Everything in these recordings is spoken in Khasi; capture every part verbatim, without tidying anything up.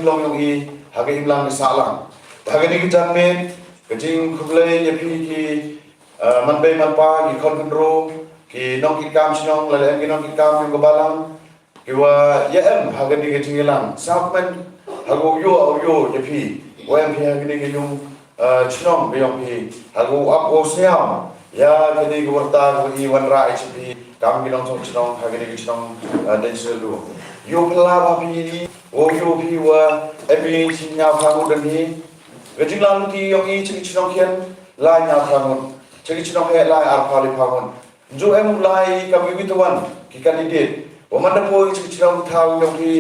long yong i ha ka imlang ka sahlang. Te ha kane ka janmiet ka jingkhublei ïa phi ki, eh, manbei manpa, ki khon khynroo, ki nongkitkam shnong, lada em ki nongkitkam yong ka balang, ki wa ïa em ha kane ka jingïalang. Sa kmen ha ka u ïoh u ïoh ïa phi wa em phi ha kane ka yung, eh, chnong ka yong phi, ha ka u ap u sñiaw ïa kane ka warta ka wa i wanrah i cha phi kam ki nongchong chnong ha kane ka chnong, eh, Deiñsllu. Ïoh phi la ba phi i wa ïoh phi wa em i chi ñiaw pha ngut dang hi. Ka jinglang ti yong i cha ki chnong khian lai ñiaw pha ngut, cha ki chnong heh lai ar pha li pha ngut. Ju em u lai kam ki wi tuan ki candidate wa man da poi cha ki chnong thaw yong ki,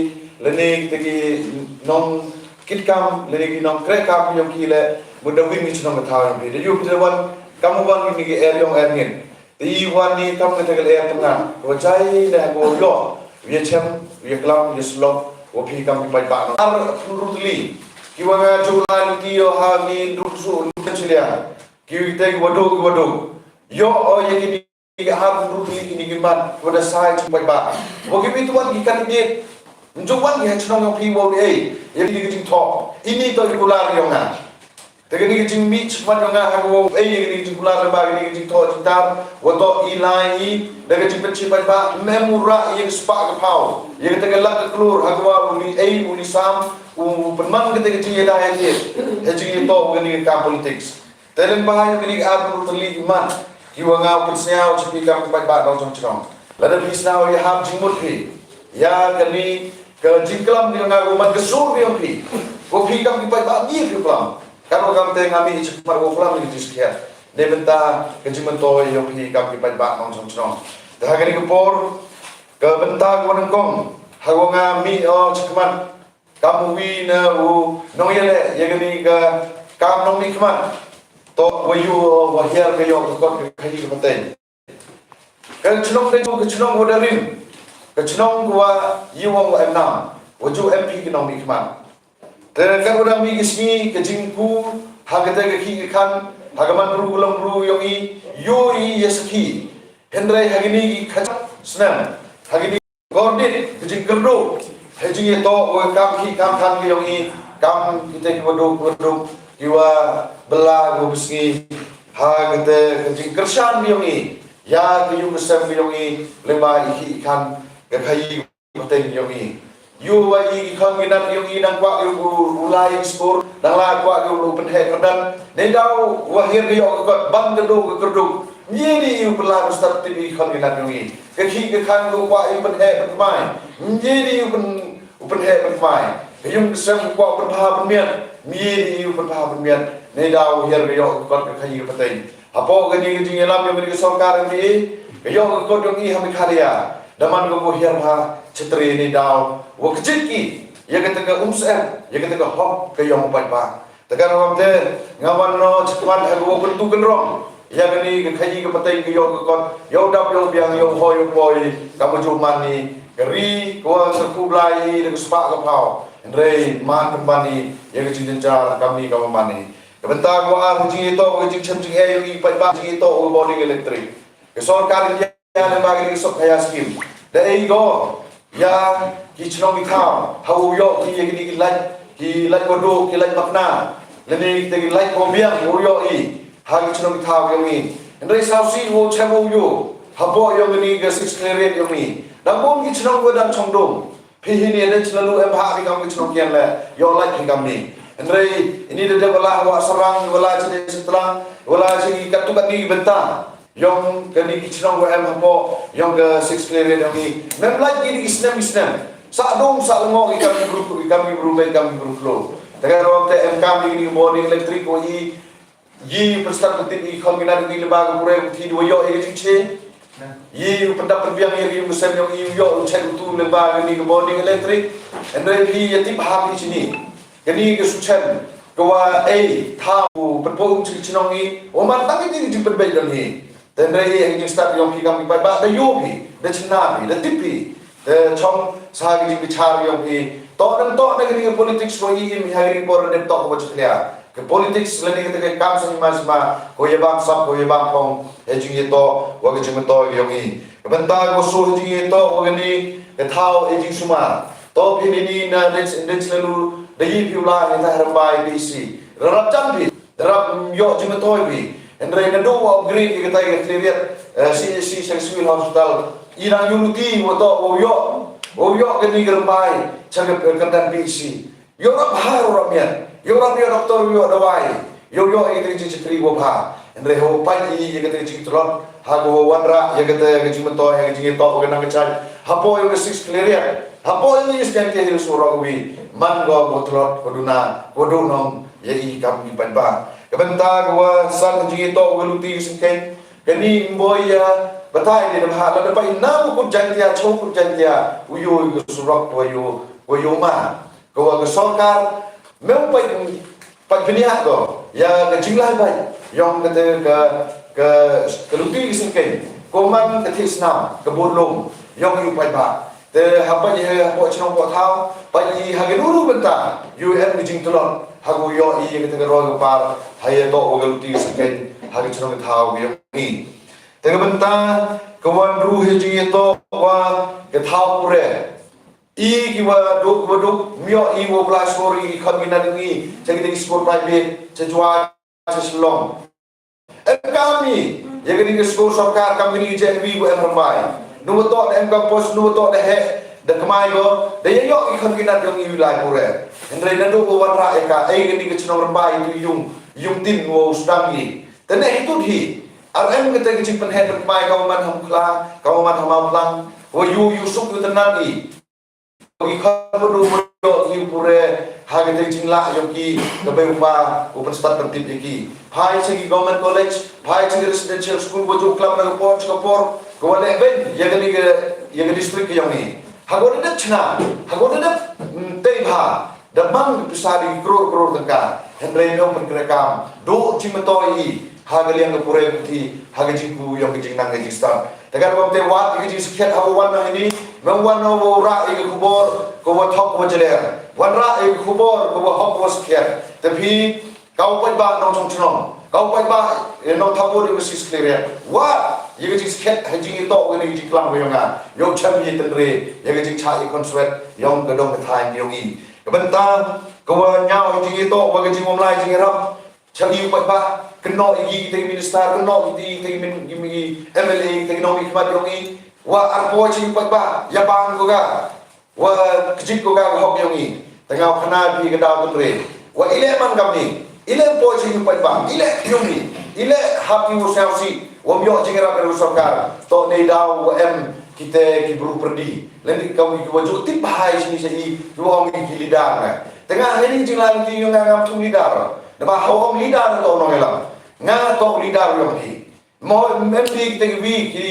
lane kita ki nongkitkam lane ki nongkrehkam yong ki le, mut da win ki chnong thaw yong ki, da yu ki wan kam u wan ki ni ki er yong er ngin. Te i wan ni kam kita ki le er tengah wa jai da ko yo, wi chem, wi klam, wi slok, wa phi kam ki paidbah nong ar pynru tli. Ki wa nga ju lai ti yo ha ni duk su duk chen chilia. Ki te ki wa duk, ki wa duk. Yo o ye ki ni ki ar pynru tli ki ni ki mat wa da sai chi paidbah. Wa ki wi tuan ki candidate. Nju wan ki ha chnong yong phi wa ei, ye ki ni ki jingthoh. Ini to i kular yong nga. Te kane ka jingmih chikmat yong nga ha ka wa u ei, kane ka jingkular lyngba kane ka jingthoh jingtar wa toh i lai i da ka jingpynshai paidbah, mem u rah ïa ka spah ka phaw, ïa kata ka lak ka klur ha ka wa u li ei u li sam u pynman kata ka jingïada ïa ki ha jingïatoh kane ka kam politics. Te lyngba ïa kane ka ar pynru tylli ki mat ki wa nga u pynsñiaw cha phi kam ki paidbah nongchong chnong. Lada phi sñiaw ïa hap jingmut phi ïa kane ka jingklam ki nga u man ka sur phi ong phi, wa phi kam ki paidbah ngi phi klam. Kan wa kam te nga mih i chikmat wa klam i jingskhiat. Ne bynta ka jingmyntoi yong phi kam ki paidbah nongchong chnong. Te ha kane ka por ka bynta ka wa nyngkong ha wa nga mih o chikmat kam u wi na u nongïaleh ïa kane ka kam nongmihkhmat. To wa yu wa hiar ka yong ka kot ka khaïi ka pateng. Ka chnong ka, ka chnong wa da rim, ka chnong wa ïa wa em nam, wa ju em phi ki nongmihkhmat. Te ka wa da mih ki sngi ka jingku ha kata ka khih ka khan, ha ka man bru ka long bru yong i, yu i ïa sakhi. Hynrei ha kini ki khat snem, ha kini kordit ka jingkyrduh ha jingïatoh wa kam khih kam khan ka yong i, kam kita ki wa duk wa duk ki wa bylla ki wa bsngi ha kata ka jingkyrshan ka yong i ïa ka yung ka sem ka yong i lyngba i khih i khan ka khaïi ka pateng ka yong i. Yu wa i ki khon ki nat yong i nang kwah ki u lai spur, nang la kwah ki u pynheh kyrdan. Neidaw wa hiar ka yoh ka kot ban ka duk ka kyrduh. Ngi di u pynla ka stad tip i khon ki nat yong i. Ka khih ka khan ka kwah i pynheh pynkmai. Ngi di u pyn, u pynheh pynkmai. Ka yung ka sem ka kwah u pynbha pynmiat. Ngi di u pynbha pynmiat. Neidaw wa hiar ka yoh ka kot ka khaïi ka pateng. Hapoh kane ka jingïalam yong kane ka sorkar yong i, ka yoh ka kot yong i ha Meghalaya da man ka wa hiar bha chatre neidaw wa kjit ki ïa kata ka umsyep, ïa kata ka hok ka yong u paidbah. Te ka rukom te nga wan noh chikmat ha ka wa kyntu kynrong ïa kane ka khaïi ka pateng ka yoh ka kot, ïa u dap ïa u biang, ïa u hoi ïa u poi, ka wa ju man i ka ri ka wa kyrkhu Blai i da ka spah ka phaw. Hynrei man pynban i ïa ka jingjynjar kam ni ka wa man i. Ka bynta ka wa ar ka jingïatoh ka jingchem jingeh yong i paidbah, jingïatoh ka bording electric. Ka sorkar India lyngba ka Sub Khaya scheme da ei ko ïa ki chnong ki thaw ha u yoh ki ïa kini ki light, ki light wa duk, ki light makna, lane kita ki light wa biang u yoh i ha ki chnong ki thaw yong i. Hynrei sawsi u chem u yoh hapoh yong kini ka six clearance yong i. Da bun ki chnong wa dang chong dum. Phi hi ni ne chnong lu em ha phi kam ki chnong kian le yoh light phi kam ni. Hynrei ini da da wala wa sarang wala chi de sitlang wala chi katu kani bynta. Yong kani ki chnong wa em hapoh yong ka six clearance yong i. Mem light ki ni ki snem ki snem. Sa dong sa lengo ki kam ki bru ki kam ki bru bai kam ki bru klo. Te ka rukom te em kam ni ki bording electric wa i. Yi pynstad pyntip i khon ki nat i lyngba ka pure u thi dua yoh i ka jingche. Yi u pyndap pynbiang i ri u sem yong i u yoh u chet u tu lyngba ka ni ka bording electric. Hynrei phi ïa tip ha phi chini. Ka ni ka su chen ka wa ei thaw u pynpung chi chnong i. Wa man tang i ni ka jingpynbeit dang hi. Te hynrei i ha ka jingstad yong phi kam ki paidbah da yoh phi da chynna phi da tip phi. Te chong sa ka jingbichar yong phi. To dang to na ka ni ka politics ko i im ha ka ni por dang to ko chuklia. Ka politics lane kata ka kam sngewma sngewma ko ïa bang sap ko ïa bang phong ha jingïatoh wa ka jingmyntoi yong i. Ka bynta ko su ha jingïatoh wa kani ka thaw ha jingsumar. To phi ni ni na dej dej lalu da yi phi u lai ni ta rbai phi si. Rarap jam phi. Rarap ym ïoh jingmyntoi phi. Hynrei naduh wa upgrade ïa kata ka khlieh riat, eh, C H C sha ka Civil Hospital. I nang ïoh luti wa to wa ïoh. Wa ïoh kani ka rbai sha ka kyrdan phi si. Ïoh rap bha ïoh rap miat. Ïoh rap ïoh doktor ïoh dawai. Ïoh ïoh ïa kata ka jingshakri wa bha. Hynrei hawa pait ïa kata ka jingtlot. Ha ka wa wanrah ïa kata ka jingmyntoi ha ka jingïatoh wa ka nang ka jait. Hapoh ïa ka six khlieh riat. Hapoh ïa ka six khlieh riat surok wi. Man ko wa tlot ko duna ko dunong ïa i kam i paidbah. Ka bynta ka wa san ka jingïatoh wa ka luti ka sengkeng. Kani mboi ïa batai de da bha la da pait na u kut Jaintia, chong kut Jaintia. U ïoh ïa ka surok wa ïoh wa ïoh ma. Ka wa ka sorkar mem pait pait bniah ko ïa ka jinglai pait ïong kata ka ka ka luti ka sengkeng. Ko man ka thih snam ka bun lum ïong ïa u paidbah. Te haba ïa hapoh chnong poh thaw ba ïa ha ka nuru bynta ïa u em ka jingtlot ha ka ïoh ïa kata ka roi ka par ha ïa toh wa ka luti ka sengkeng ha ka chnong ka thaw ka ïong i. Te ka bynta ka wan ruh ha jingïatoh wa ka thaw pure. I ki wa duk wa duk mioh i wa bla skur i khon ki na ding i cha ki ding skur private cha jwa cha Shillong. Em kam i ïa ka ding skur sorkar kam ka ding J N V wa em rambai. Nu wa toh da em kam pos nu wa toh da he da kmai ko da ïa ïoh i khon ki na ding i lai pure. Hynrei na duk wa wan ra ïa ka ei ka ding ka chnong rambai tu yung yung tin wa u sdang i. Te ne hi tut hi. Ar em ka te ka jingpynhet da kmai ka wa man ham khla ka wa man ham khlang. Wa yu yu suk yu tenan i. Ki khon wa du wa ïoh ki pure ha ka te jinglah ïong ki ka bei u pa u pynstad pyntip ïa ki. Phai cha ki government college, phai cha ki residential school wa ju klam na ka por cha ka por ka wa leh beiñ ïa ka ni ka ïa ka district ka ïong i. Ha ka wa da dep chna, ha ka wa da dep mm, tei bha, da mang pisa da ki kror kror tyngka. Hynrei nong pynkreh kam, du jingmyntoi i ha ka liang ka pure puthi ha ka jingku ïong ka jingnang ka jingstad. Te ka rukom te wat ïa ka jingskhet ha u wan na ini, mem wan na u rah ïa ka khubor ka wa thok wa jler. Wan rah ïa ka khubor ka wa hok wa skhet. Te phi ka u paidbah nong chong chnong, ka u paidbah ïa nong thapu ïa ka sis clear. Wat ïa ka jingskhet ha jingïatoh ka ni ka jingklam ka ïong nga. Ïong chem ïa tynre ïa ka jingchah ïa khonswet ïong ka dong ka thaiñ ïong i. Ka bynta ka wa ñiaw ha jingïatoh wa ka jingwamlai jingïarap. Chali u paidbah, kynnoh ïa ki te minister, kynnoh ïa ki te min ki mi M L A, te ki nongmihkhmat ïong i. Wa arpoi chi u paidbah, ïa bang ko ga. Wa kjit ko ga ka hok ïong i. Te nga u khana phi ka daw tynre. Wa i leh man kam ni. I leh poi chi u paidbah. I leh ïong i. I leh hap i u sngewsih. Wa ym ïoh jingïarap ïa u sorkar. To ne daw wa em kite ki bru pyrdi. Lane ka wi ki wa ju tip bha i sini sa i. Ki wa ong i ki leader na. Te nga ha ini jinglan ki ïong nga ngam thung leader. Namar ha u ong leader to nongïalam. Nga to leader ïong phi. Mo em phi kita ki wi ki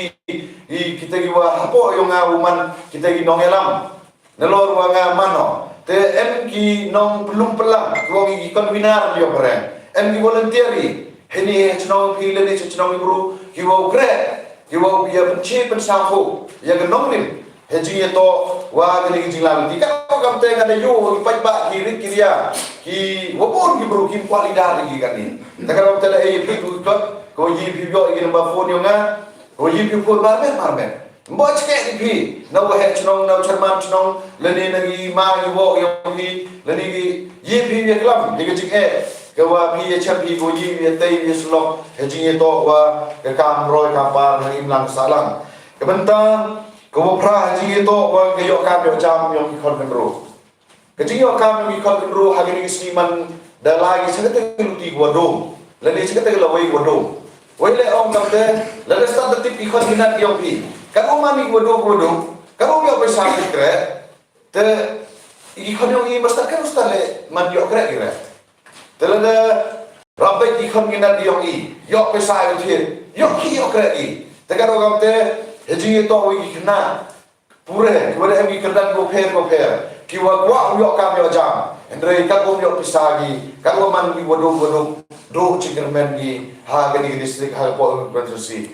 ki kita ki wa hapoh ïong nga u man kita ki nongïalam. Nalor wa nga mano. Te em ki nongpynlum pynlang ki wa ki convener ïong pyreng. Em ki volunteer i. Hini chnong phi leni chnong i bru ki wa u kreh ki wa u ïa pynchi pynsangkhu ïa ka nongrim. He jingïatoh wa kane ka jinglaw ti ka kam te ka da yu ki paidbah ki rit ki ria ki wa bun ki bru ki kwah leader ki kane. Ta ka ram te la ei phi tu kot ko yi phi yo ki number phone ïong nga ko yi phi phone mar met mar met. Mbo chke ki phi na wa he chnong na chairman chnong lane na ki ma ki wo ïong phi lane ki yi phi ïa klam ïa ka jingeh ka wa phi ïa chap phi ko yi ïa tei ïa slok he jingïatoh wa ka kam roi kam par na imlang sahlang. Ka bynta Ka wa phra ha jingïatoh wa ka ïoh kam ïoh jam ïong ki khon khynroo. Ka jingïoh kam ïong ki khon khynroo ha kine ki sngi man da lai ki sa kata ka luti ka wa dum. Lane sa kata ka lawei ka wa dum. Wei le ong kam te lane stad da tip ki khon ki nat ïong phi. Ka wa man ki wa dum ka wa dum. Ka wa ïoh pisa ki kreh. Te ki khon ïong i ba stad ka wa stad le man ïoh kreh ki kreh. Te lada rap bad ki khon ngi nat ïong i, ïoh pisa ïoh thied, ïoh ki ïoh kreh i. Te ka rukom te, he jingïatoh wi ki khynnah. Pure, ki wa da em ki kyrdan ko pher ko pher. Ki wa kwah u ïoh kam ïoh jam. Hynrei ka kum ïoh pisa ki, ka wa man ki wa duk wa duk, duk chi kyrmen ki, ha kani ka district, ha ka pok ka constituency.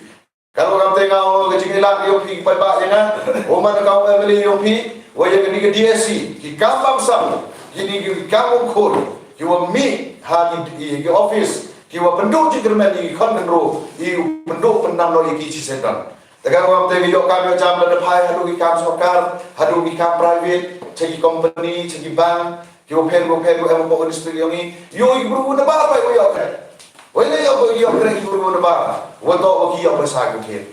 Ka ruh kam te nga ong ka jingïalang ïong phi ki paidbah ïa nga. Wa man ka ong M L A ïong phi wa ïa kani ka D S C ki kam bam sam kini ki kam ong khun ki wa mih ha ki ki office ki wa pynduh jingkyrmen ïa ki khon khynroo ïa u pynduh pyndam noh ïa ki chi sendon. Te kan wan te ki ïoh kam ïoh jam lada phai haduh ki kam sorkar, haduh ki kam private, cha ki company, cha ki bank, ki wa pher wa pher wa em hapoh ka district yong i. Ïoh i bru na bar bai wa ïoh kre. Wa ïoh ïoh ïoh kre i bru na bar. Wa to wa ki ïoh pisa ki pher.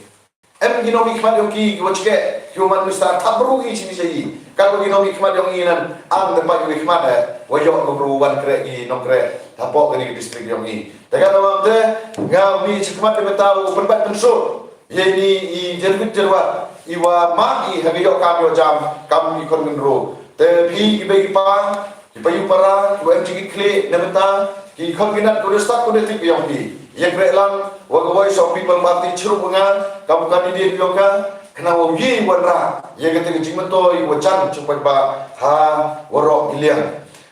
Em ki nongmihkhmat yong ki, ki wa chke, ki wa man minister thap bru i chini cha i. Kan wa ki nongmihkhmat yong i nan, am te pat ki mihkhmat eh, wa ïoh ka bru wan kre ki nongkre, hapoh kani ka district yong i. Te kan wan te, nga mi chi khmat te mynta u pynbat pynsut. Ïa ini i jerwit jerwat, i wa ma i ha ka ïoh kam ïoh jam, kam i khon kynru. Te phi i bei i pa, i pa yu para, i wa em jingit khlieh, na mynta, ki khon ki nat ko de stat ko de tip yong phi. Ïa kre lang, wa ka Voice of People Party chirup nga, kam ka ni di yong ka, kena wa yi wan ra, ïa ka te ka jingmyntoi, wa jan chupai ba, ha, wa rok i liang.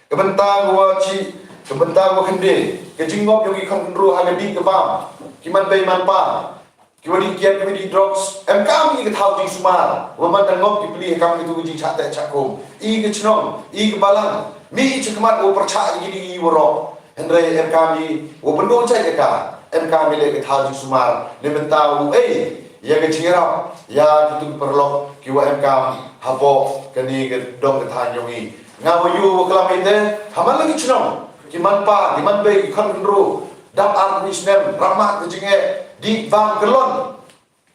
Ka bynta wa chi, ka bynta wa khynde, ka jingngop yong ki khon kynru ha ka di ka bam, ki man bei man pa. Ki wa dih kiad, ki wa dih drugs, em kam i ka thaw jingsumar, wa man da ngop ki pli, em kam i tu ka jingchah teh chah kum, i ka chnong, i ka balang, mi i chi khmat wa pyrchah i ki dih i wa rok. Hynrei em kam i wa pynduh chah i ka, em kam i le ka thaw jingsumar, ne mynta u ei, ïa ka jingrap, ïa ki tu ki paralok, ki wa em kam, hapoh, kani ka dong ka thaiñ yong i. Nga wa yu wa klam i te, ha man la ki chnong, ki man pa, ki man bei, ki khon kynru, dap ar phew snem, ramat ka jingeh, dih bam ka lon.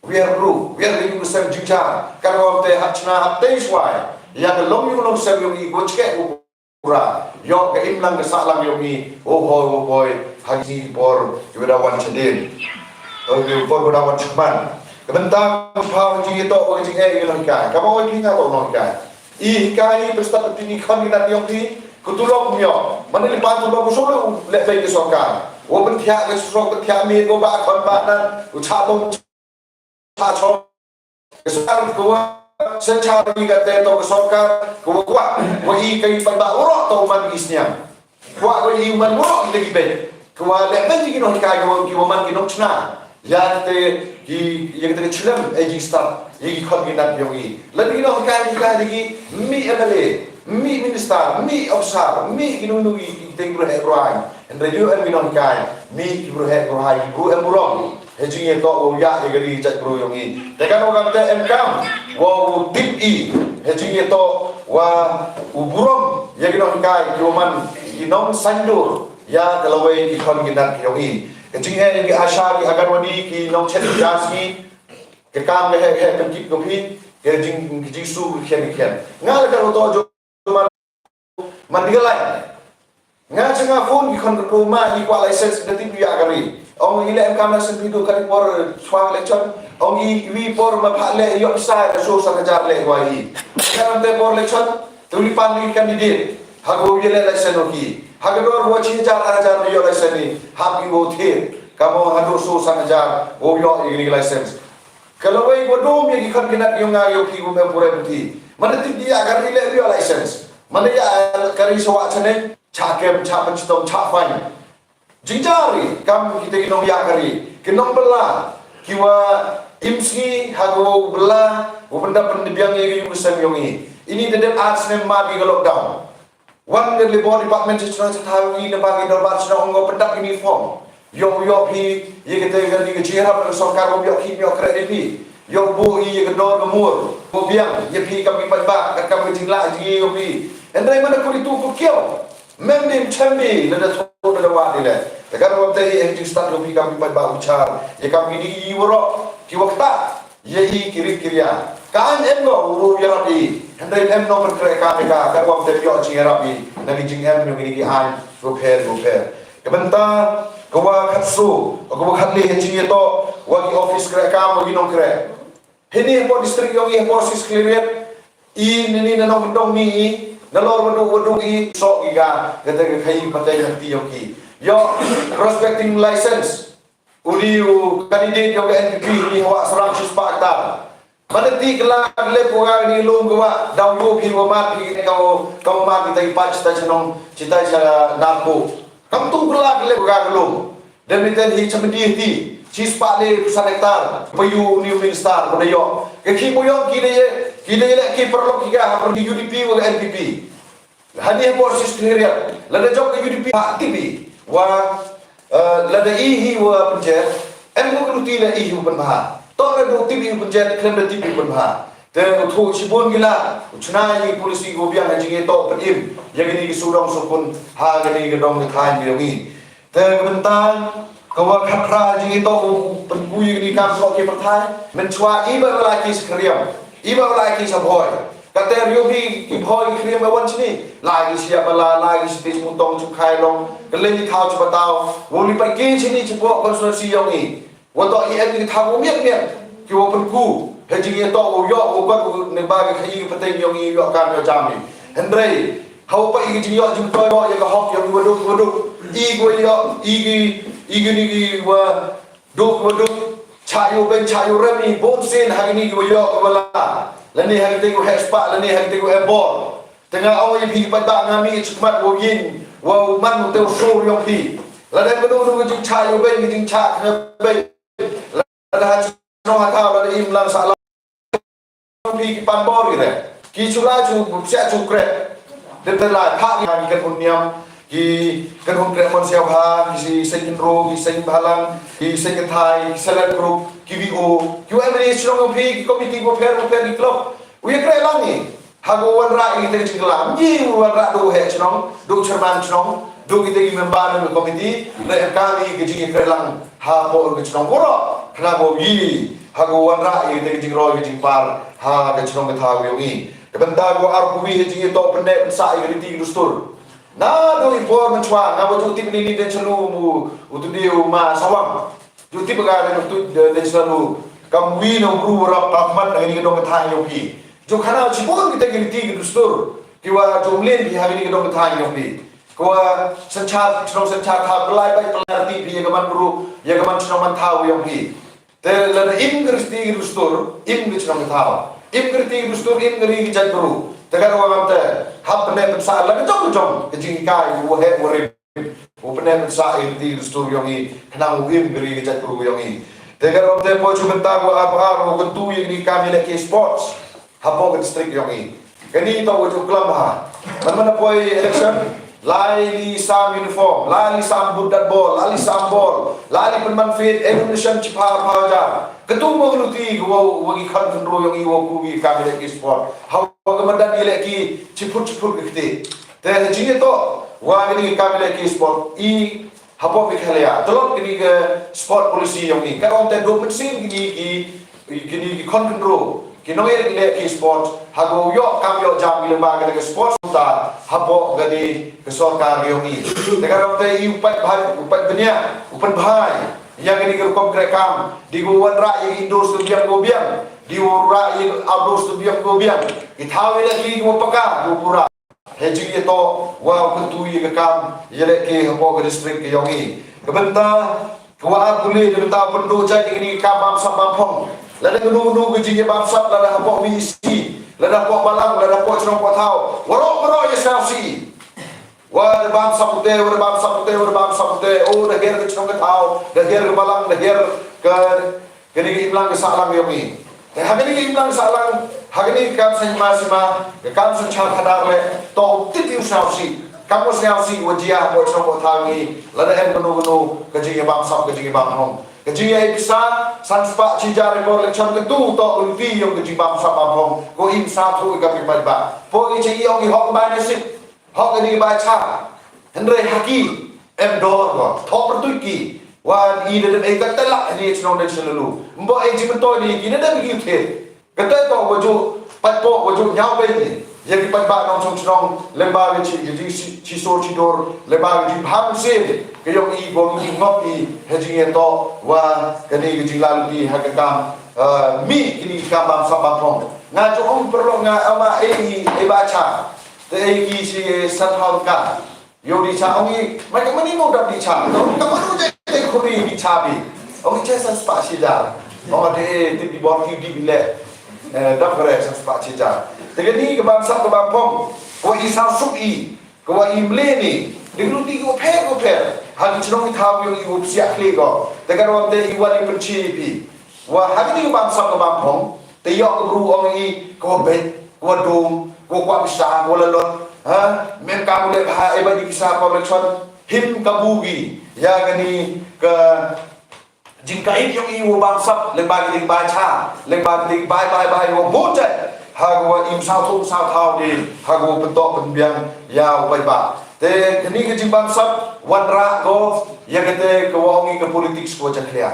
Wiar bru, wiar ri yu sem jingcha, kan wa te hap chna hap tei swai. Ïa ka long yu long sem yong i ko chke u pura. Ïoh ka im lang ka sah lang yong i, o hoi, o hoi, ha ki por, ki wa da wan chadin. O ki por ki wa da wan chman. Ka bynta, pha jing i to, o jing e, i long kai. Ka ba oi ki nga to long kai. I kai, pesta peti ni khon ni nat yong i, ko tu long myo. Mana li pa tu long, so le, le bei ki sorkar. Wa pynthia ki sorkar, pynthia mi, ko ba khon ba nan, u cha bom cha chong. Ka sorkar ka wa, sen cha ni ka te to ka sorkar, ka wa kwah, wa i ka i pan ba u rok to man i sniang. Kwah wa i man u rok i te ki bet. Ka wa le man ki nonghikai ka wa ki wa man ki nongchna. Ïa te ki, ïa te ki chlem e ki stad, ïa ki khon ki nat yong i. La ki nonghikai ki ka ki mi M L A, mi minister, mi officer, mi ki nong nong i te ki bru heh bru hai. Hynrei ïa em ki nonghikai, mi ki bru heh bru hai, ki bru em bru rong. He jingïatoh u ïa ïa ka ri jait bru yong i. Te kan wa kan te em kam, wa u tip i. He jingïatoh wa u burom ïa ki nonghikai, ki wa man ki nongsaiñdur ïa ka lawei ki khon ki nat ki yong i. Ka jingeh ïa ki ASHA, ki Anganwadi, ki nongchet ki jas ki, ka kam ka heh heh pynkit ko phi, ka jing, ka jingsu ka khian ka khian. Nga la ka ru to jo man, man di ka lai. Nga cha nga phone ki khon ka tu ma i kwah license da tip ïa ka ri. Ong i le em kam license phi tu ka di por chwa election. Ong i wi por ma pha le ïoh sa ka so sa ka jar le wa i. Ka te por election, tu li pan ni candidate. Ha ko ïa le license o ki. Ha ka dor wa chi jar ha jar ïoh license ni. Ha ki wo the. Ka mo ha do so sa ka jar, wo ïoh i ni license. Ka lawei wa dum ïa ki khon ki nat yong nga yong ki wa mem pura buti. Mana tip ïa ka ri le ïoh license. Mana ïa ka ri sawa chane, cha kem, cha pan chitong, cha fine. Jingjari, kam kita ki nong ïa ka ri. Ki nong bela, ki wa im sngi, ha ko bela, wa benda pen biang ïa ki yu sem yong i. Ini da dep ar snem ma bi ka lockdown. Wan ka Labour Department cha chnong cha thaw i na ba ki dorbar chnong ong ko pyndap uniform. Ïoh ïoh phi ïa ka te ka ni ka jingïarap ka sorkar, ïoh ki ïoh kre phi. Ïoh bu i ïa ka dor ka mur. Ko biang ïa phi kam ki paidbah, ka kam ka jinglah jingïa ïoh phi. Hynrei mana ko di tu ko kiew. Mem di chem di lada tu lada wa di le. Te kan wa te ïa jingstad ïoh phi kam ki paidbah u char. Ïa kam ki di i waro ki wa kta. Ïa i ki rit ki ria. Ka aiñ em ngo u ru ïarap i. Hynrei em nong ban kre ka me ka, ka wang te ïoh jingïarap i. Na ki jingem nong ki aiñ ru pher ru pher. Ka bynta ka wa khat su, ka wa khat le jingïatoh wa ki office kre ka, wa ki nongkre. Hini hapoh district yong i hapoh Sis Khliehriat. I nini na nongdong ni i. Na lor wadu wadu i sok i ga. Kata ka khai pateng hati yong ki. Ïoh prospecting license. U dei u candidate yong ka N P P, u dei hawa sarang shi spah hektar. Mane ti kylla kyllep u ka ni lum ka wa, dau yu phi wa mat phi ka wa, ka wa mat kita i pach ta chnong, chita cha nar bu. Kam tu kylla kyllep u ka ka lum. Dan ni ten hi chamdi ti, shi spah le san hektar, pa yu ni minister, pa yo. Ka ki bu yong ki de, ki de le ki paralok ki ka, ha U D P wa N P P. Hani hapoh Sis Khliehriat, lada jop ka U D P ha T V, wa, eh, lada i hi wa pynjer, em ko kruti la i hi wa pynbha. Toh re u tip ïa u pynjot khlem da tip ïa u pynbha. Te u thuh shibun ki lad, u chna ïa ki polisi kiba biang ha jingïatoh pynim ïa kine ki sawdong sawkun ha kane ka dong ka thaiñ ka jong ngi. Te ka bynta kaba khatphra ha jingïatoh u pynku ïa kine ki kam soh ki pyrthei. Mynshwa i ba la ki sha Khriam, i ba la ki sha Bhoi. Kata ïoh phi ki Bhoi ki Khriam ba wan shane, la ki sha Ïa Bala, la ki sha Tismutong, sha Khailong, ka lei ki thaw sha Pataw, u li pat ki shane shapoh constituency jong ngi. Wat to i em i thaw miet miet ki wa pynku ha jingïatoh u ïoh u bat u ne ba ka khaïi ka pateng ïong i ïoh kan ïoh jam i. Hynrei ha u pa i ka jingïoh jingtoi ïoh ïa ka hok ïong i wa duk wa duk. I ki wa ïoh i ki i ki ni ki wa duk wa duk. Cha ïoh ben cha ïoh rem i bun sien ha ki ni ki wa ïoh ki wa la. Lane ha ki te ki wa heh spah lane ha ki te ki wa heh bor. Te nga ong ïa phi pat ba nga mih sha khmat wa ïing wa u man u te u sur ïong phi. Lada ka dei ka jingchah ïa u beiñ ka jingchah ka beiñ. Lada ha shnong ha thaw lada im lang sah lang phi ki pan bor ki re. Ki shu la shu siah shu kreh. Dei te la phah ki kan hun niam ki kan hun kreh mon siaw ha ki seng hynro ki seng bhalang ki seng kynthai ki self help group ki V O ki wa em ni shnong phi ki komiti wa pher wa pher ki club. U ïa kreh lang ni. Ha ka wanrah ïa kita ki jingkylla, ym ji wanrah da u heh shnong, da u chairman shnong, da kita ki member na ka komiti, da em kam ïa ka jingïakren lang hapoh ka shnong baroh, khnang ba u ïohi ha ka wanrah ïa kita ki jingroi ki jingpar ha ka shnong ka thaw ka ïong i. Ka bynta ka arphew wi ha jingïatoh pynneh pynsah ïa ka riti ka dustur. Naduh i por mynshuwa, nga ba ju tip ni ni den selu u tu di u ma sawang. Ju tip ka den tu den selu kam wi na u bru rap pa mat na ni ka dong ka thang ïong phi. Ju khana chibun kita ki riti ki dustur ki wa ju mlien ki ha kini ki dong ka thang ïong phi. Ki wa sanchar shnong sanchar tha pelai bai pelai riti phi ïa ka man bru ïa ka man shnong man thaw ïong phi. Te lada im ka riti ki dustur im ka shnong ka thaw. Im ka riti ki dustur im ka ri ki jait bru. Te ka wa ngam te hap ne pynsa la ka jong ka jong ka jingkai wa he wa rim. U pynneh pynsah ïa ka riti ka dustur ïong i khnang u im ka ri ka jait bru ïong i. Te ka rong te poi shu bynta u ar ar u kyntu ïa kani ka kam ïalehke sports hapoh ka district ïong i. Kani to u ju klam ha. Man man poi election lai li sam uniform, lai li sam boot dat ball, lai li sam ball, lai li pynman fit, ammunition chipha pha hajar. Katu mo ka luti ka wa wa ki khan kynru ïong i wa ku ki kam ïalehke sport. Ha wa ka madan ïalehke chiput chiput ka kti. Te ha jingïatoh wa kani ka kam ïalehke sport i hapoh Meghalaya. Tlot kani ka sport policy ïong i. Ka ong te duk mynsiem kini ki kini ki khon kynru ki nongïalehke sport ha ka ïoh kam ïoh jam ki lyngba kani ka sport ta hapoh kani ka sorkar ïong i. Te ka ong te i u pat bhai u pat bniah u pat bhai ïa kani ka rukom kreh kam di ka wanrah ïa indoor stadium ka biang di wanrah ïa outdoor stadium ka biang. Ki thaw ïalehke ki wa paka ki wa pura. He jingïatoh wa u kyntu ïa ka kam ïalehke hapoh ka district ka ïong i. Ka bynta ka wa ar pule ka bynta u pynduh jait ïa kani ka kam bamsap bamphong. Lada kano kano ka jingïabamsap lada hapoh V E C lada hapoh balang lada hapoh chnong hapoh thaw. Waroh waroh ïa sngewsih. Wa da bamsap ute wa da bamsap ute wa da bamsap ute. O da her ka chnong ka thaw da her ka balang da her ka Kani ka imlang ka sahlang ïong i. Te ha kani ka imlang sahlang ha kani ka kam saiñ ma sima ka kam saiñ char khadar le to tip ïu sngewsih. Kam u sngewsih wa jia ko chong ko thaw ngi. Lada em kano kano ka jingïabamsap ka jingïabamhong ka jingïa pisa san spah chijar i bor le chong ka tu to ulti ïong ka jingbamsap bamhong. Ko im sa thu ka pi mai ba po i chi ïong i hok ba ne sip. Hok ini ba cha. Hynrei ha ki em dor ko thok pyrtuit ki. Wan i da dem ei ka telak ini chnong den selalu. Mbo ei ji mentoi ni ki da dem ki thit. Ka te to waju pat po waju nyaw bei ni. Ya ki pat ba nong chong chnong lemba ki chi ki chi chi sor chi dor lemba ki chi bham sin. Ka yok i bom i ngop i ha jing ya to wa kani ka jing lalu ki ha ka kam. Mi kini kam bam sap bam phong. Nga jong ong perlo nga ama ei ei ba cha. Te ei ki shi san hawn ka. Yo di cha ong i mai ka mani mo dap di cha. Ka manu je te khuri di cha bi. Ong i che san spah shi dar. Ong a de ti di bor ki di bi le. Dap kare san spah shi dar. Te ka ni ka bam sap ka bam phong. Ko i san sup i. Ka wa i mle ni. Ding lu ti ko pher ko pher. Ha ki chnong i thaw yo i up siak kle ko. Te ka rom te i wa ni penchi pi. Wa ha kini ka bam sap ka bam phong te ïoh ka bru ong i ka wa beit ka wa dum ka wa kwah pisa ka wa lalot. Ha mem ka mule ha e ba di kisa ka wa chon him ka bu gi ya kani ka jingkait yong i u bamsap, leng ba ki ding bai cha, leng ba ki ding bai bai bai wa bun jai. Ha wa im saw thung saw thaw di, ha wa pyntok pynbiang ya u bai ba. Te kani ka jingbamsap, wan ra ko, ya kate ka wa ong i ka politics ko jakhlia.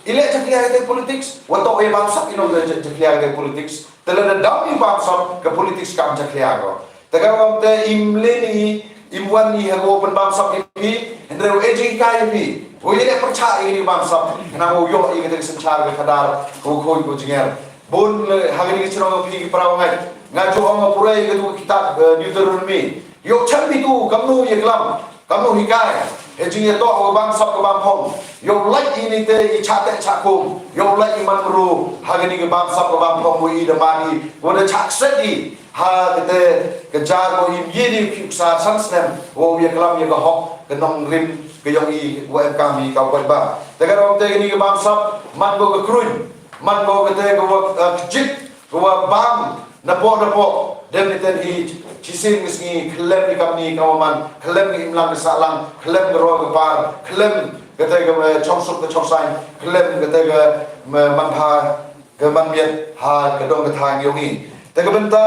Ile jakhlia kate politics, wa tok ya bamsap ino ka jakhlia kate politics. Te lada dam i bamsap ka politics kam jakhlia ko. Te ka wang te im le ni, im wan ni ha ko pynbamsap i pi, hynrei u e jingkai i pi. Ko ile pyrchah i ni bamsap, na ko yo i kate ka synchar ka khadar, ko khoi ko jinger. Bun le ha kani ka chnong phi ki para ngai. Nga ju ong pura i katu kitab Deuteronomy. Yo chan pi tu kamnu ya klam. Kamnu hikai, he jingïatoh ka bamsap ka bamphong. Yow lait i ni te i chah teh chah kum. Yow lait i man mru, ha kani ka bamsap ka bamphong wa i da mani, wa da chah kset i. Ha kate ka jar wa i mye ni phi uksa san snem, wa u ïaklam ïa ka hok, ka nongrim, ka yong i, wa em kam i ka u paidbah. Te ka rong te kani ka bamsap, man ko ka kruin, man ko kate ka wa, eh, kjit, Ka wa bam napoh napoh, dem ni ten hi, chisien ngi sngi, khlem ni kam ni kam man, khlem ni imlang ni sahlang, khlem ni ro ka par, khlem kate ka, eh, chongsuk ka chongsaiñ, khlem kate ka, eh, manbha ka manmiet ha ka dong ka thaiñ yong i. Te ka bynta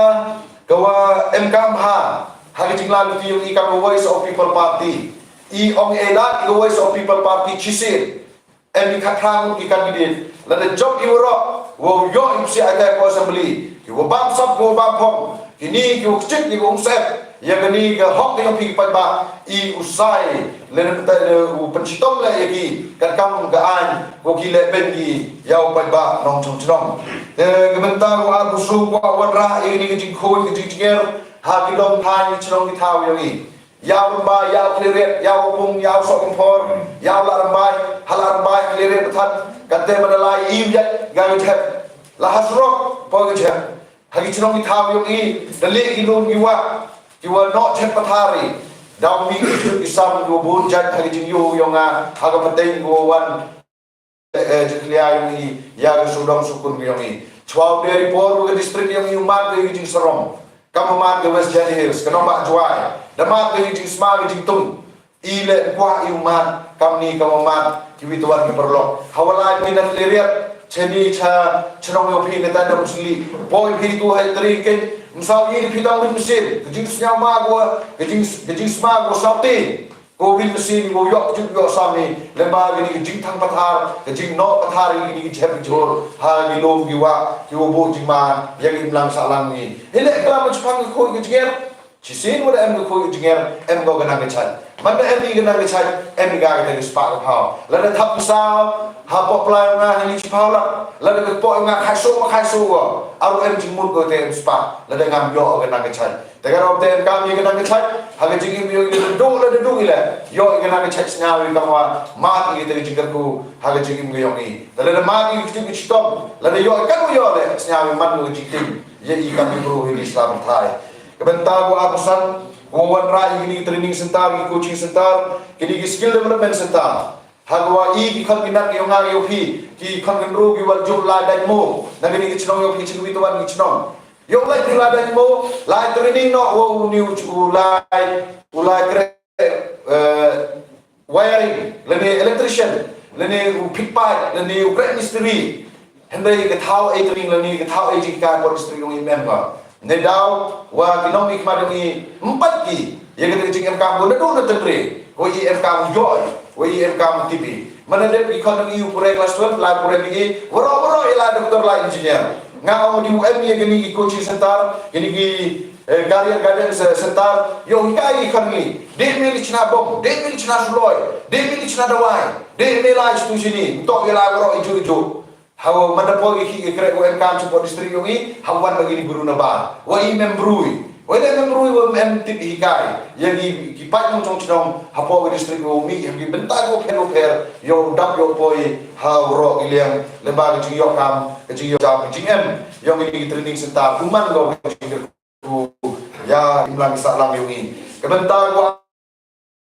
ka wa em kam ha, ha ka jingla luti yong i ka Voice of People Party. I ong e da ka Voice of People Party chisien. Em i khatphra ngut ki candidate. Lada jop i waroh, wow yoh i psiah ïa ka assembly. Ki wa bam sap, ki wa bam phong. Kini ki wa kchit, ki wa umsep. Ïa kani ka hok ka yong phi ki paidbah. I u sai. Lada mynta lada u pynshitom leh ïa ki. Katkam ka aiñ. Ko ki leh beiñ ki. Ïa u paidbah nongchong chnong. Te ka bynta ko ar busu ko ar wanrah ïa kani ka jingkhun ka jingjngiar. Ha ki dong thaiñ ki chnong ki thaw ïa ngi. Ïa u Rymbai, ïa u Khliehriat, ïa u Pung, ïa u Sohkymphor, ïa u Ladrymbai, ha Ladrymbai, Khliehriat Pathan, kate mana lai im ïa, nga ka jhep. La ha surok, poi ka jhep. Ha ki chnong ki thaw yong i, da lieh ki lum ki wah, ki wa noh jhep pathar i. Daw mi ki jhep ki sam, ki wa bun jait, ha ki jingyu yong nga, ha ka pateng, ki wa wan. Eh, eh, jakhlia yong i, ïa ka sawdong sawkun ka yong i. Chwa u dei por ka district yong i u mad ka jingsarong. Kam u mad ka West Jaintia Hills, ka Nongbah Jowai. Da mad ka jingsma ka jingtung. I leh kwah i u mad, kam ni kam u mad, ki wi tuan ki paralok. Hawa lai phi na Khliehriat, cheni cha, chnong yong phi na tan da musli. Poi phi tu hai tari ken, msaw i phi tang rit mesin. Ka jingsnyaw ma gua, ka jing, ka jingsma gua saw ti. Ko rin masi ni ko ïoh juk ïoh sami, lem ba kini ki jingthang pathar, ki jingnoh pathar kini ki jhep ki jhur, ha ki lum ki wah, ki wa buh jingma, ïa ki imlang sahlang ni. Hi leh klam ka chipang ka khoi ka jingïar, shisien wa da em ka khoi ka jingïar, em ko ka nang ka chait. Man da em ni ka nang ka chait, em ni ka ka tang ka spah ka phaw. Lada thap ki saw, ha pok plai nga hi ni chiphaw lak, lada ka pok nga khai so ma khai so ko, aru em jingmut ko te em spah, lada ngam ïoh ka nang ka chait. Te ka rong te em kam ïa ka nang ka chait, ha ka jingim ïa ka duk la da duk i le, ïoh ïa ka nang ka chait sngaw ïa ka wa, mat ïa ka te ka jingkyrkhu, ha ka jingim ka yong i. Te lada mat ïa ka jingkyrkhu chitom, lada ïoh ïa ka wa ïoh le, sngaw ïa man ka jingtim, ïa i kam ïa bru ïa i sla bynthai. Ka bynta ko ar phew san, ko wanrah ïa kini ki training center, ki coaching center, kini ki skill development center. Ha ka wa i ki khon ki nat ki yong nga yong phi, ki khon ki nru ki wan jur lai dang mo, na kini ki chnong yong phi chin wi tuan ki chnong. Yow lai phi lai dang mo, lai training noh, wow ni u chu lai, u lai kre, eh, wiring, lane electrician, lane u pipe, lane u kre mistri. Hynrei ka thaw ei training lane ka thaw ei jingkai por mistri yong i mem ka. Ne daw, wa ki nong i khmat yong i, mpat ki, ïa ka jingem kam ko na dur na tendre, ko i em kam yoh, ko i em kam tibi. Mana dep i khon i u pure class twelve, lai pure bi i, waro waro i lai doctor lai engineer. Nga ong di u em ïa kini ki coaching center, kini ki, eh, career guidance, eh, center, yo hi kai i khon i. Dei me li chna bom, dei me li chna suloi, dei me li chna dawai, dei me lai chitu chini, tok i lai waro i ju i ju. Hawa man da poi ki ki krek wa em kam chi poi district yong i, hawa wan ba ki ni bru na ba. Wa i mem brui. Wa i mem brui wa em tip hi kai. Ya ki ki pat nong chong chnong, ha poi ki district wa mi, ha ki bynta ko pher ko pher, yo dap yo poi, ha ro ki liang, le ba ki jing yo kam, ki jing yo jam, ki jing em, yong ki training center, kuman ko ki jing ku, ya, imlang sahlang yong i. Ka bynta ko,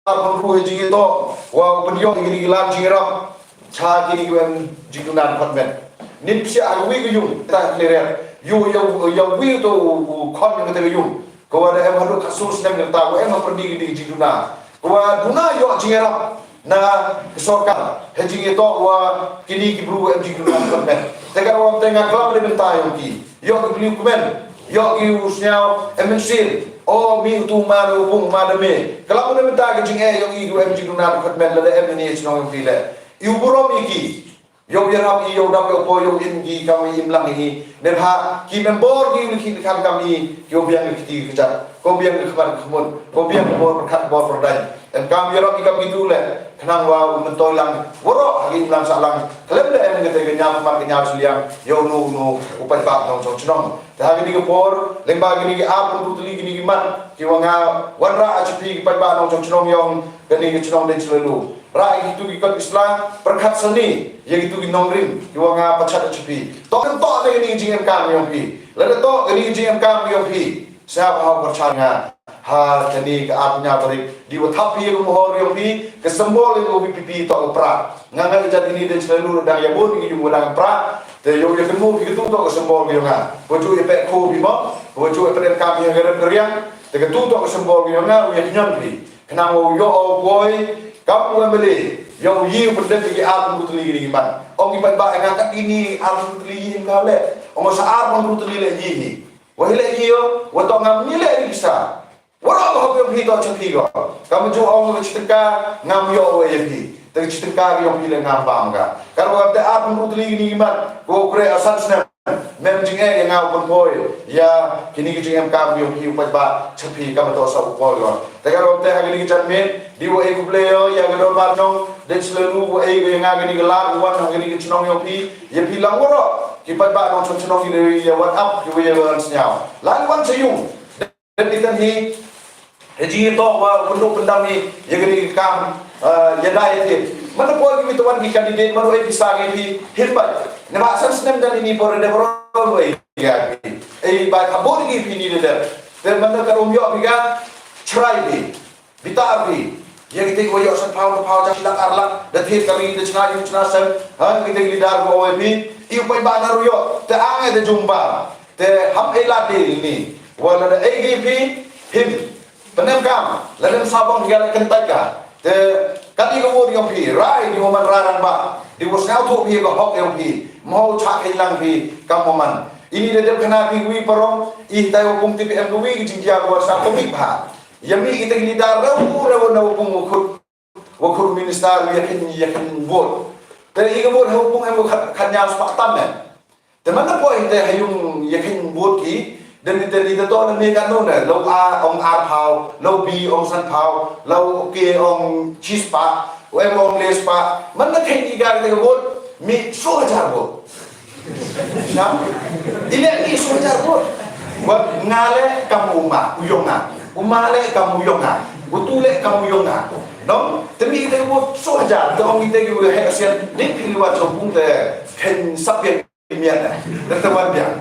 ar pynru ha jingïatoh, wa u pynïoh ïa kini ki lam jingïarap, cha kini ki weng jingduna department. Nin psiah ha wi ka yung, ta Khliehriat. Yu, ya, ya wi to u, u khon ïa kata ka yung. Ko wa da em haduh khatsaw snem kata, wa em ha pyrdi kini ki jingduna. Ko wa duna ïoh jingïarap. na ka sorkar ha jingïatoh wa kini ki bru em jingduna dkhot met. Te ka rukom te nga klam da ka bynta ïong ki, ïoh ki briew kmen, ïoh ki u sñiaw em mynsiem, o mih utu u ma, u pung u ma da me. Klam da ka bynta ka jingeh ïong i ki em jingduna dkhot met lada em ini ha chnong ïong phi leh. I u burom i ki. Ïoh ïarap i, ïoh dap ïoh poi, ïoh im ki kam i im lang i. Neibhah ki member ki u khih ki khan kam i, ki u biang ki kti ki kjat, ko biang ki khmat ki khmut, ko biang ki bor pyrkhat bor pyrdaiñ. Em kam ïarap i kam kitu leh khnang wa u myntoi lang waroh ha ki imlang sahlang. Khlem da em kata ka ñiaw khmat ka ñiaw shiliang ïa uno uno u paidbah nongshong shnong. Te ha kini ki por lyngba kini ki arphew hynriew tylli kini ki mat ki wa nga wanrah ha phi ki paidbah nongshong shnong ïong kani ka shnong Deiñ Shlei Lu. Rah ïa kitu ki kot ki sla, pyrkhat sani ïa kitu ki nongrim ki wa nga pachat ha phi. To kan to da kani ka jingemkam ïong phi. Lada to kani ka jingemkam ïong phi, sa ba ha u pyrshah nga ha kani ka arphew hynñiew tarik, di wa thap phi ïa ka mohor ïong phi, ka symbol ïa ka VPP to ka prah. Nga nga ïa jat ini Deiñ Shlei Lu dang ïa bun ki jong wa dang prah. Te ïoh ïa kynmaw phi katu to ka symbol ïong nga. Wa ju ïa pek ko phi mo, wa ju ïa pek kam ïa ka rep ka riang. Te katu to ka symbol ïong nga, wa ïa kynñion phi. Khnang u ïoh u poi kam u MLA, ïoh u ïoh pyndep ki arphew hynriew tylli kini ki mat. Ong ki paidbah nga kat ini arphew hynriew tylli ïoh ka leh. Ong sa arphew hynriew tylli leh ïoh hi. Wa hi leh ïoh, wa to ngam ïoh leh ri pisa. Waroh ka hok ïong phi to cha phi ko. Kam ju ong ka chi tyngka ngam ïoh wa ïa phi. Te ka chi tyngka ka ïong phi leh ngam bam ka. Kar wa te arphew hynriew tylli kini ki mat. Ko kre asan snem. Mem jingeh ïa nga u pynpoi ïa kini ki jingemkam ïong phi u paidbah cha phi kam to sa u poi ïong. Te ka rukom te ha kini ki janmiet di wa ei khublei ïa ka dorbar nong Deiñ Shlei Lu wa ei ïa nga kini ki lad u wan ha kini ki chnong ïong phi ïa phi lang waroh ki paidbah nongshong shnong ïa wan ap ïa wan sñiaw. Lang wan sa ïung. Dep di tan hi, ha jingïatoh wa u pynduh pyndam hi ïa kani ka kam, eh, ïa dei ïa thied. Mano poi ki wi tawan ki candidate, mano ei pisa ki phi, hin bai. Naba san snem dan ini por dep roi ïa ki. Ei bai ka bor ki phi ni dep. Te mano ka rum ïoh phi ka, chrai phi. Bita phi. Ïa ki te ko ïoh san phaw, phaw, chang lak ar lak, da thied kari, da chna ïung chna sem. Ha, ki te ki lidar ko oi phi. I u paidbah na ru ïoh, te ang ei da jumba. Te ham ei la te ini. Wa lada ei ki phi, hin. Pynemkam, lada sa bang ki la kyntait ka. Te kati ka wor ïong phi, rai di wa man rai rangbah. Di wa sngewthuh phi ka hok ïong phi. Mo cha kheiñ lang phi, kam wa man. Ini da dep khana phi wi parong, i tai wa pung TPM wi ki jingkia wa sa pung bha. Ïa mi kita ki leader rew rew na wa pung wa khut. Wa khut minister ïa kheiñ ïa kheiñ vote. Te i ka vote ha wa pung em wa khat khat ñiaw spah tam em. Te man na poi te ha ïung ïa kheiñ vote ki, dan ni te ni te to na me ka no na, lo A ong ar phaw, lo B ong san phaw, lo K ong chi spah, o em ong le spah, man na kheiñ i ka te ka vote, mi so hajar vote. Nam? I le mi so hajar vote. Wa nga le kam u ma, u ïong nga. U ma le kam u ïong nga. U tu le kam u ïong nga. Nong, te mi te ka vote so hajar, te ong i te ki wa he asian, ni phi wa chong pung te kheiñ sap ïa Mian da. Da ta wan biang.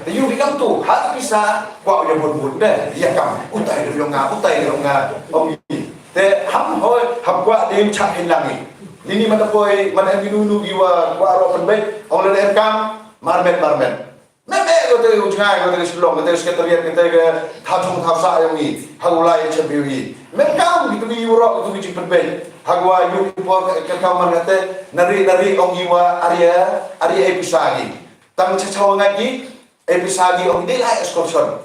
Te yu ri kam tu, ha pisa, kwah ïa bun bun de, ïa kam, utai de ïong nga, utai de ïong nga, ong i. Te ham hoi, ham kwah de chak hin lang i. Ini mata poi, man em nu nu gi wa, kwah ro pen bai, ong le em kam, mar met, mar met. Met met, ko te u jngai, ko te Shillong, ko te Secretariat, ko te ke, tha chung tha sa ïong i, ha u lai chen bi i. Met kam, ki tu gi yu ro, ki tu gi jing pen bai. Ha gua yu ki por ka ka man kate, nari nari ong i wa aria, aria e pisa gi. Tang cha chawa ngai gi, e pisa gi ong i de lai excursion.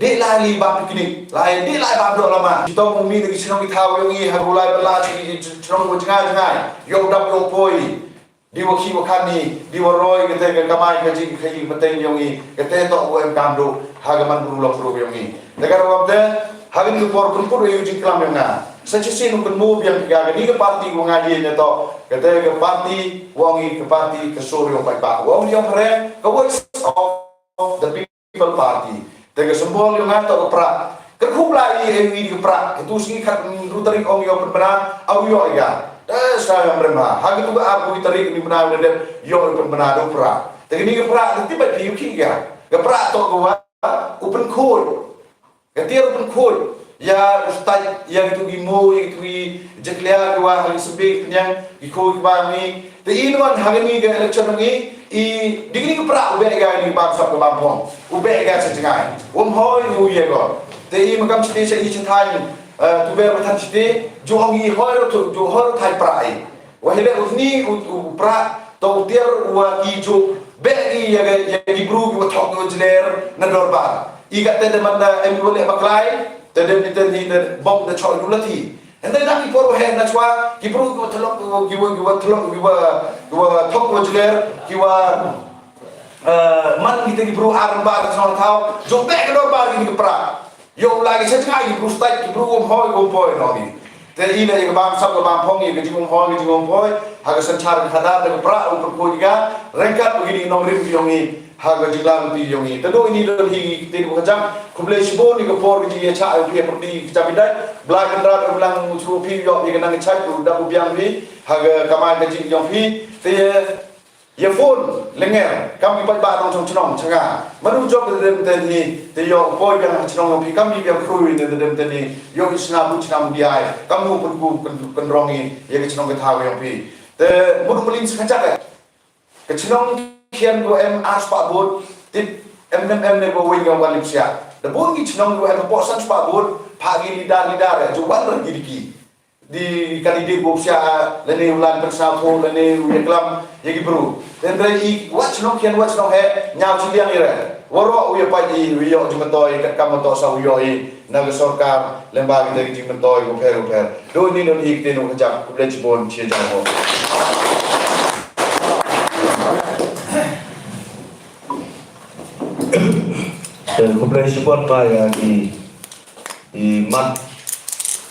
De lai li ba picnic, lai de lai ba dok lama. Ki tong umi de ki chnong ki thaw ong i ha gua lai ba la chi ki chnong wa jngai jngai. Yo dap yo poi. Di wa khi wa khan ni, di wa roi kate ka kamai ka jing ka yi mateng ong i, kate to wa em kam do, ha ka man bru long bru ong i. Te ka ro te, ha kani ka por pynput ïa u jingklam ïa nga. Sa shisien u pynmut biang ka kani ka parti wa nga ïa nya to. Kata ka parti wa ong i ka parti ka sur ïa u paidbah. Wa ong ïa u phareng, ka Voice of the People Party. Te ka symbol ïa nga to ka prah. Ka khublei ïa u ïa ka prah. Ka tu sngi khat hynriew tarik ong ïa u pynbna, au ïa ïa. Te sa ïa mrem ha. Ha ka tu ka ar tarik ni bna u dep ïa u pynbna do prah. Te kani ka prah ka tip ba ki ïa ki ïa. Ka prah to ka wa u pynkhuid. Ka tiar u pynkhuid ïa u stait, ïa kitu ki mo, ïa kitu ki jakhlia ki wa ha ki symbe ki pynïang, ki khuid ki ba ngi. Te i nwan ha kani ka election ngi, i ding ni ka prah u beh ïa kani ka bam sap ka bam phong. U beh ïa ka sa jngai. Um hoi u ïa ko. Te i makam state sa i sa thaiñ. Eh, tu ber ba than shite, ju ong i hoi ro tu, ju hoi ro thai pra i. Wa hile u ni u, u pra, to u tiar wa ki ju, be i ya ga, ya ki bru ki wa thok ki wa jler, na dorbar. I ga te de man da em wa le baklai, te de ni te ni te bom de chok du lati. Hynda da ki por wa he na chwa, ki bru ki wa thlok, ki wa, ki wa thlok, ki wa, ki wa thok ki wa jler, ki wa, eh, man ki te ki bru ar ba ka song thau, ju be ka dorbar ki ni ka pra. Yow la ki sha jngai ki bru stait ki bru um hoi um poi no mi. Te i la i ka bam sap ka bam phong i ka jingum hoi ka jingum poi. Ha ka sanchar ka khadar da ka pra u pyrkhu i ka. Rengkat u gini nong rim yong i. Ha ka jinglang ti yong i. Te do ini don hi ki te ka jam. Khublei shibun i ka por ki jingya cha u phi perdi ki jam i dai. Blai kan rat u lang u chu phi yong i ka nang chai u da u biang phi. Ha ka kamai ka jing yong phi. Te Ïa phone lenger kam ki paidbah nongshong shnong sha nga. Mano jop te dem te ni te ïoh poi biang ha shnong phi kam ki biang khrui te dem te ni ïoh i sngap u sngap biai kam nu pun ku pun rong i ïa ka shnong ka thaw ïa phi. Te mut u mlin sa ka jak eh. Ka shnong khian ko em ar spah bot tip em nem em ne ko wing ka wan lip sia. Da bun ki shnong ko em ko san spah bot pha ki lidar lidar eh ju wan ra ki diki. Di kandidate bok sia lane u lan pyrsa tho lane u ya klam ya ki bru. Then re i wat shnong khian wat shnong he nyau chi liang i re. Waro u ya pai i u ya ju mentoi kat kam to sa u yo i na ka sorkar lemba kita ki jing mentoi u pher u pher. Do ni don i kte no ka jam khublei chibun chi jam ho. Khublei chibun ba ya ki i mat